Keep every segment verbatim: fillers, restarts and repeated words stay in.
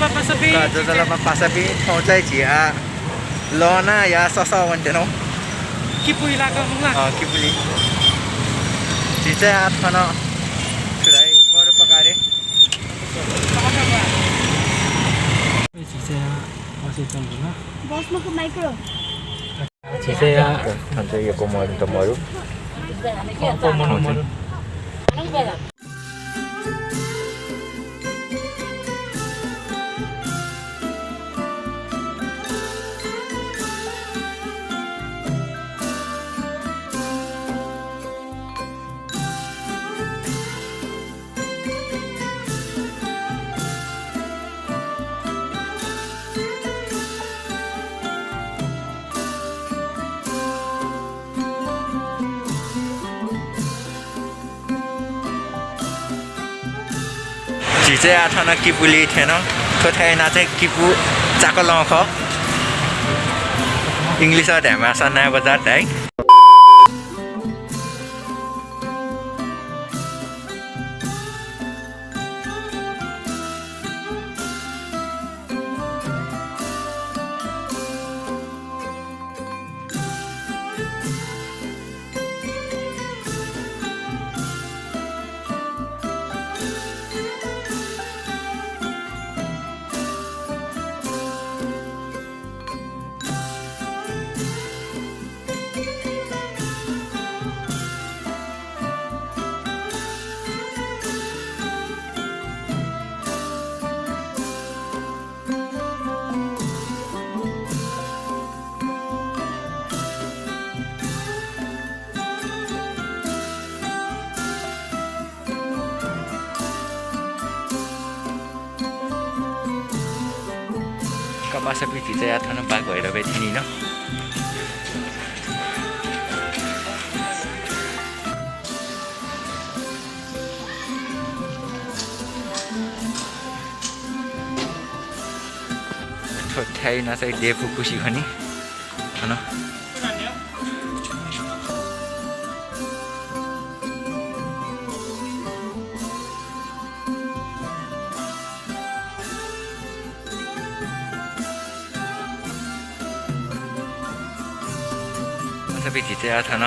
पासापिं, का जजलमा पासापिं, थौं चाहिँ झी आः लनाया ससः वनेत्यनागु। किपु इलाका हुंला। अँ, किपुलिं। झी चाहिँ आः थन छु धाइ, बरु पकारे। बसमा को माइक्रो। झी चाहिँ आः थन चाहिँ यक्व मरु त मरु। झी चाहिँ आः थन किपुलिं थ्यन। थ्व थाय् नां चाहिँ किपु चाकलं खः। English-य् धायेमाःसा नायः बजार धाइ। का पासापिं, झी चाहिँ आः थन बाघ भैरवय् थ्यनीन। थ्व थाय् नां चाहिँ देफु कुसि खनी। थन। पासापिं, झी चाहिँ आः थन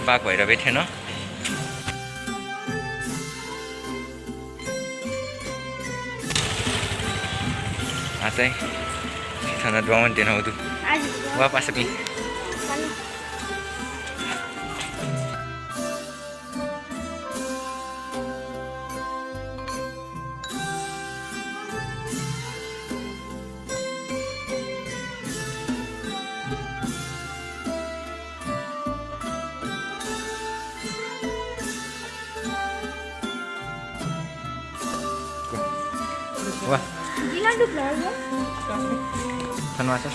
बाघ भैरवय् थ्यन। आः चाहिँ थन दुहां वनेत्यनागु दु। वा पासापिं। वा। धन्यवाद सर।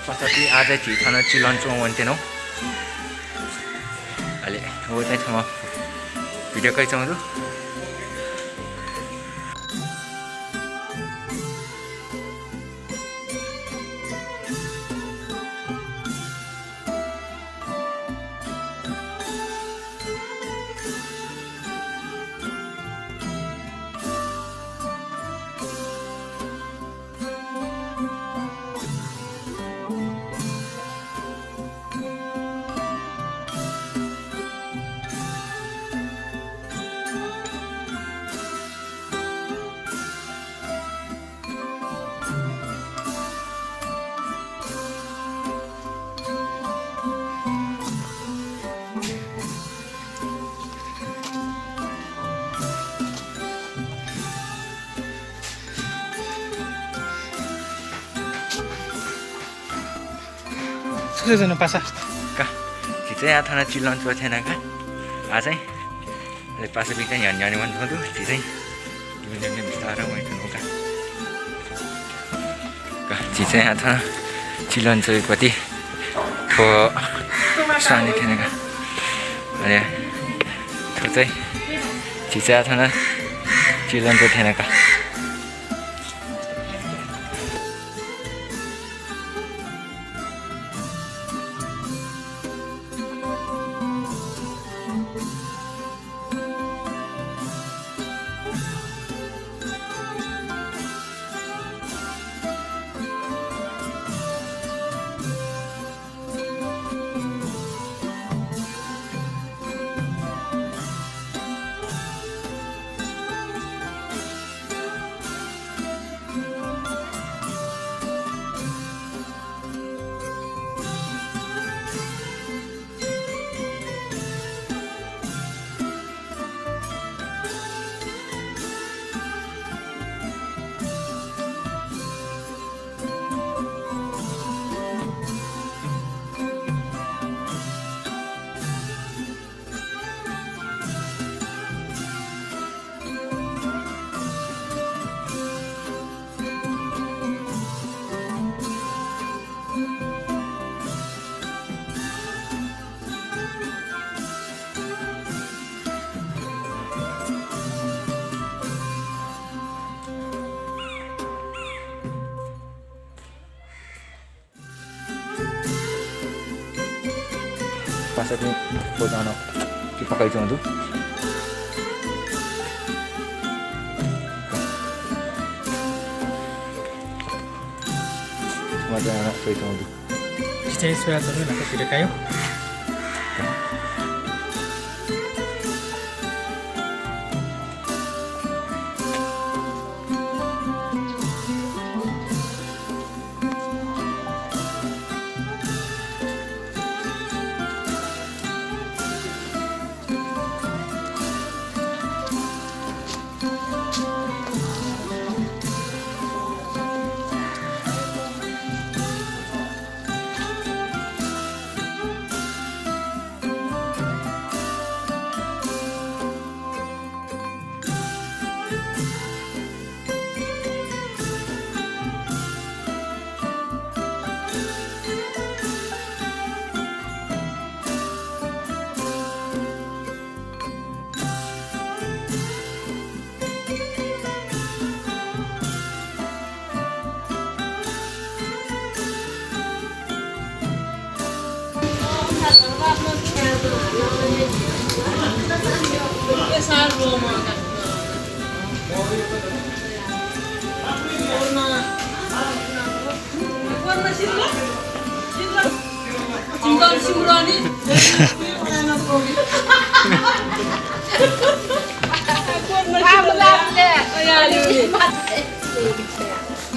पासापिं, आः चाहिँ झी थन चिलंचुं वनेत्यनागु। अले व चाहिँ थ्व video कयाच्वंगु दु। छु छु जन पासा? का, झी चाहिँ आः थन चिल्लं च्वः थें का। आः चाहिँ अले पासापिं चाहिँ न्ह्यःने न्ह्यःने वने धुंकल, झी चाहिँ न्ह्यःने न्ह्यःने बिस्तारं वने धुंकल का। का, झी चाहिँ आः थन चिल्लं च्वःया पति थ्व साने थें का। अले थ्व चाहिँ झी चाहिँ आः थन चिल्लं च्वः थें का। पासापिं भोजन कि पकाइ च्वं दु। मजा आना सोइ च्वं दु। जिं चाहिँ सोया च्वं दु, नाक पिले कायो।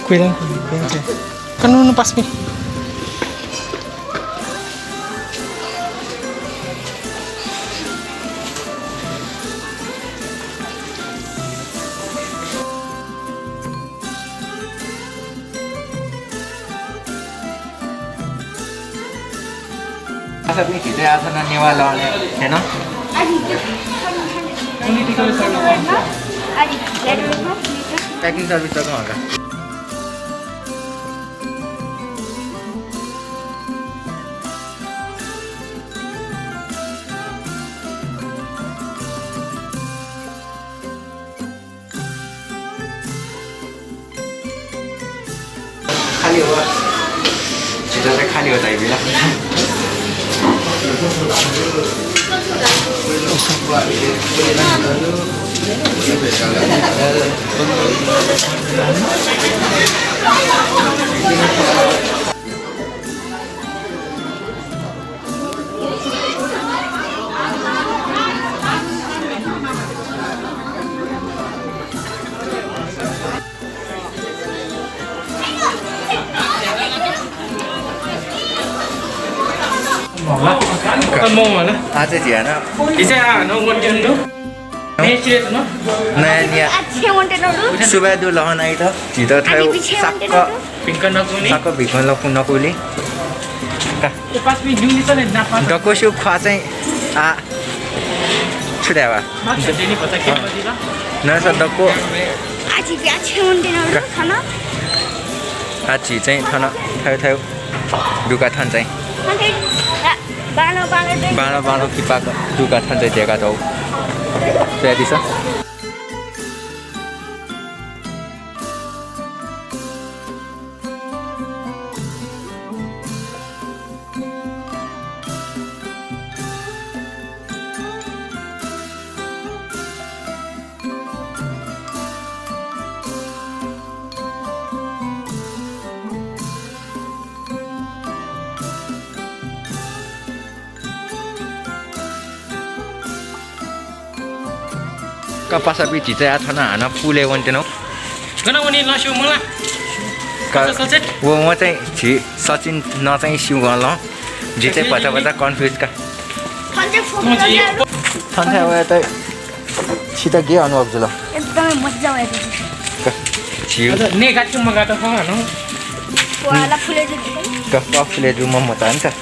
Kuilan, kuilan, kuilan. Kan nu pas mi. पासापिं झी चाहिँ आः थन नेवाः लःने थें नं। Packing service नं हल का। खाली हो। झीत चाहिँ खाली हो धाइबी ला। आः चाहिँ झी हानं। झी चाहिँ आः हानं वंकेनु दु। नया निया। सुभाय् दु लखं नाइत। झीत थ्व सकसितं भिंक लखं नकूगुलिं। का। दक्वस्यु ख्वाः चाहिँ आ छु धायेबा? नसा दक्व। आज बिया छेउन देन का। थन। आ झी चाहिँ थन थायु थायु दुका थन चाहिँ। बालो बालो दे। बालो बालो किपाक दुका थन चाहिँ देका दौ। स्वयादिसँ। का पासापिं झी चाहिँ आः थन हानं पुलय् वनेत्यनागु। गन वनी लस्यू मला? का, सचिन? व, व चाहिँ झी सचिन नं चाहिँ स्यू गन लं। झी चाहिँ भचा भचा confuse का। थन चाहिँ वया त छित गे अनुभव जुल? एकदमै मजा आयो। का, झी ने गाठी मगात खः न। वाला फुले जु। का, फुले जु म मचा नि त।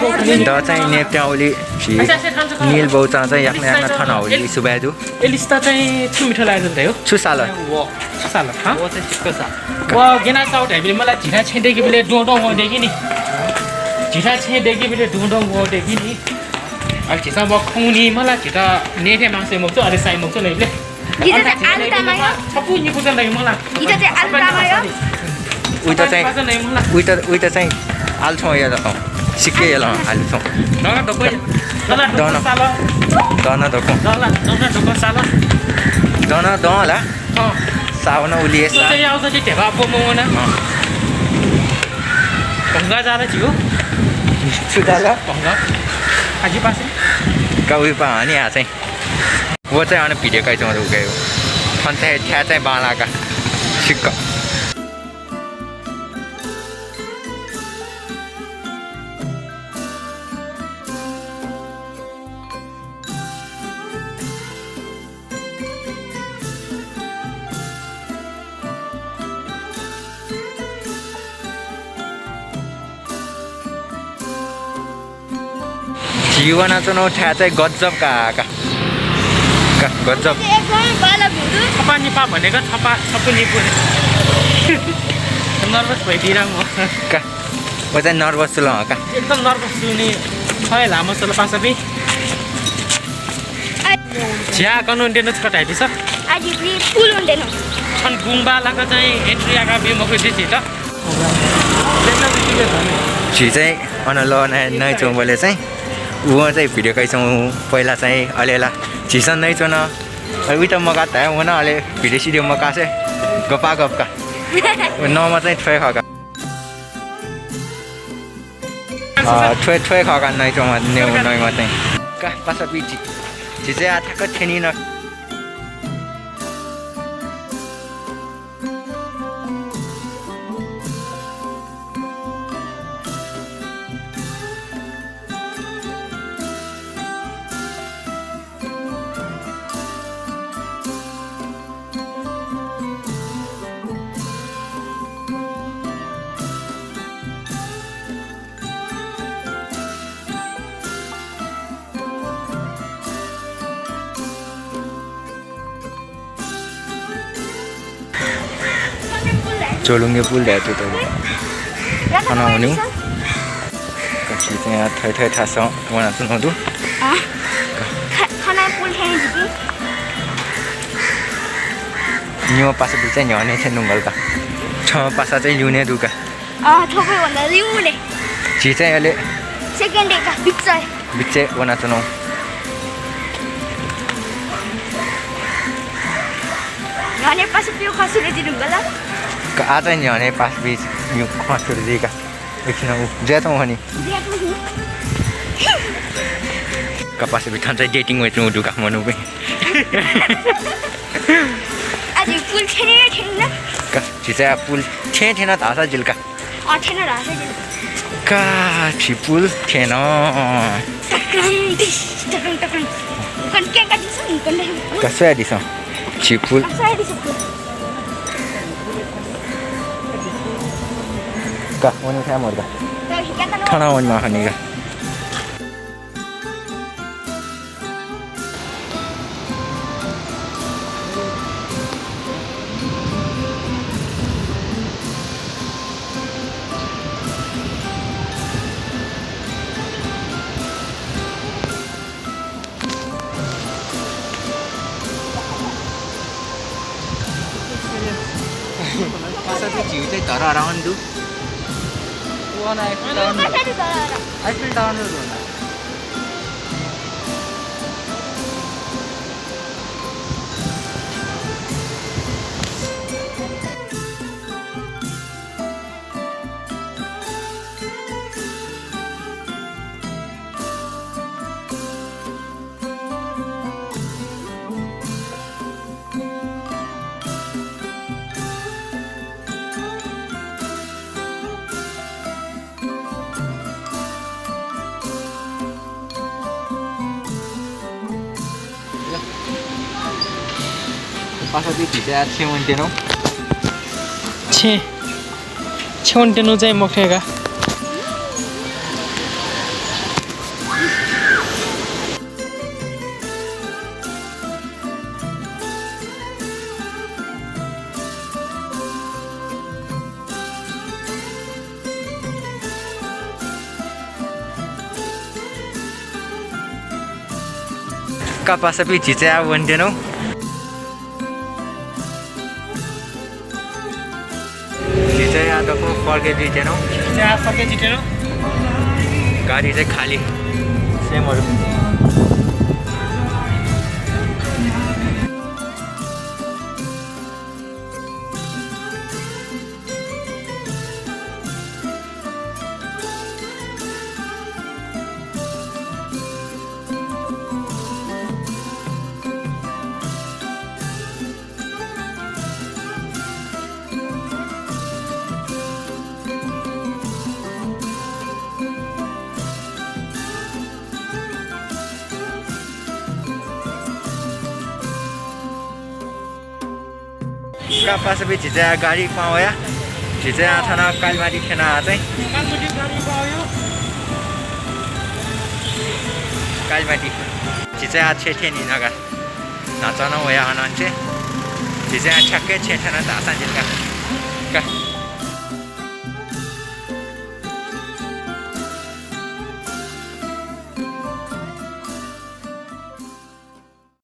द चाहिँ नेप्त्यां उलि झी निल बौचां चाहिँ याकनं याकनं थन हौलि सुभाय् दु। ए लिस्ता चाहिँ छु मिठो लागेगु धयो? छु साल? व छु साल, हँ? व चाहिँ सिक्क साल। व गेना चाउ धाइबिले मला झिठा छेँ देकिबिले डों डों वं देखि नि। झिठा छेँ देकिबिले डों डों वं देखि नि। अले झिसा व खौनी मला झिठा नेथे मासे मक्चु, अले साइ मक्चु नैबिले। इता चाहिँ आलु तामायो। छपु निपु चाहिँ नइ मला। इता चाहिँ आलु तामायो। उइता चाहिँ, उइता, उइता चाहिँ आलु छौँ या त। सिक्के या ल आलु छौँ। दन दक्व। दन। दन दक्व। दन दक्व साल। दन दन ला। अँ। सावन उलिए सा। चाहिँ आउ चाहिँ ढेबा बोमो ना। अँ। भंगा जाला जियो। छु जाला? भंगा। आजि पासे। का उइपा हनी आ चाहिँ। व चाहिँ अन video काइच्वंगु दु उकिया। थन चाहिँ थ्याः चाहिँ बांलाः का। सिक्क। झी वनाच्वनागु थाय् चाहिँ गजब का, का। का, गजब। एकदमै बाला भिडु। थपा निपा भनेको थपा, थपु निपु। Nervous भइदिइरा म। का, व चाहिँ nervous छु ल, का। एकदम nervous छु नि। छय लामो सल पासापिं। झ्या कन्हु देन छकः धाइदिसँ। आजि पुल उन्देन। छन गुंबा लाक चाहिँ entry याका बी मखु दि झीत। झी चाहिँ अन ल नइ, नइच्वंबलय् चाहिँ व चाहिँ video काइच्वं पहिला चाहिँ अले ला झीसं नइच्वन। अ, उइत मका धाये वन अले video सिडियो मकासे गपा गप का। व नम चाहिँ थ्वय् खः का। अ, थ्वय्, थ्वय् खः का नइच्वं नेउ नइम चाहिँ। का पासापिं झी, झी चाहिँ आः थाक थ्यनी न। झोलुङ्गे पुल धाये तुत। खना हुनि। कछि चाहिँ थै थै थासं वनाच्वनागु दु। अँ। ख-, खना पुल थें जिति। निम्ह पासा दु चाहिँ न्ह्यःने थें नुंगल का। छम्ह पासा चाहिँ ल्यूने दु का। अँ, थ्वपै भन्दा ल्यूने। झी चाहिँ अले second का बिच्चय्। बिच्चय् वनाच्वनागु। न्ह्यःने पासा प्यू खँ सुरु जुइ धुंकल। का, आः चाहिँ न्ह्यःने पासा प्यू खँ सुरु जुइ का। एकछिन उ जुयाच्वं हनि। जुयाच्वं हनि। का पासापिं थन चाहिँ dating वइच्वंगु दु का मनूपिं। आः झी पुल थें थें न। का, झी चाहिँ आः पुल थें थें न धाःसा जिल का। अँ, थें न धाःसा जिल। का, झी पुल थें न। टक्रं, टिस, टक्रं, टक्रं। कन के का दिस, कन दे। का, स्वयादिसँ। झी पुल। का, स्वयादिसँ। का, वने थाय् मदु का। थन वनेमाः खनी का। पासापिं झीगु चाहिँ धरहरा वने दु। व नं आइफिल टावर। आइफिल टावर नं दु। पासापिं झीसं आः छेँ वनेत्यनागु। छेँ, छेँ वनेत्यनागु चाहिँ मखु का। का पासापिं, झीसं आः वनेत्यनागु। झीसं आः दक्व फर्के जुइत्यनागु। झीसं आः फर्के जुइत्यनागु। गाडी चाहिँ खाली। छेँ मदु। का पासापिं, झीसं आः गाडी क्वहां वया। झीसं आः थन कालिमाटी थ्यना आः चाहिँ। कालिमाटी। झीसं आः छेँ थ्यनी का। न्हाचः नं वया अन छेँ। झीसं आः ठ्याक्कै छेँ थ्यना धाःसां जिल का। का।